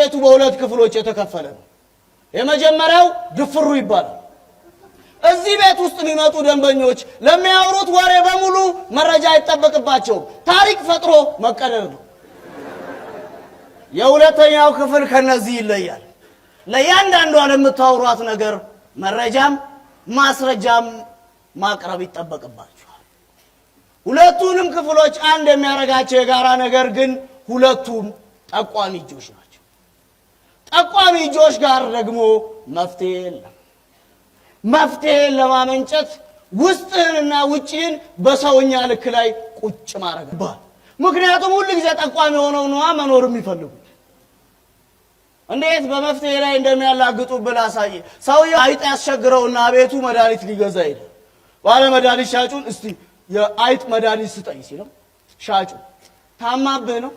ቤቱ በሁለት ክፍሎች የተከፈለ ነው። የመጀመሪያው ድፍሩ ይባላል። እዚህ ቤት ውስጥ የሚመጡ ደንበኞች ለሚያወሩት ወሬ በሙሉ መረጃ አይጠበቅባቸውም። ታሪክ ፈጥሮ መቀደር ነው። የሁለተኛው ክፍል ከነዚህ ይለያል። ለእያንዳንዷ ለምታወሯት ነገር መረጃም ማስረጃም ማቅረብ ይጠበቅባቸዋል። ሁለቱንም ክፍሎች አንድ የሚያደርጋቸው የጋራ ነገር ግን ሁለቱም ጠቋሚ እጆች ናቸው። ጠቋሚ እጆች ጋር ደግሞ መፍትሄ የለም። መፍትሄን ለማመንጨት ውስጥህንና ውጭህን በሰውኛ ልክ ላይ ቁጭ ማድረግ ባል። ምክንያቱም ሁሉ ጊዜ ጠቋሚ ሆነው ነዋ መኖር የሚፈልጉት። እንዴት በመፍትሄ ላይ እንደሚያላግጡብህ ላሳይህ። ሰውየው አይጥ ያስቸግረውና ቤቱ መድኃኒት ሊገዛ ሄደ። ባለ መድኃኒት ሻጩን "እስቲ የአይጥ መድኃኒት ስጠኝ" ሲለው ሻጩ "ታማብህ ነው?"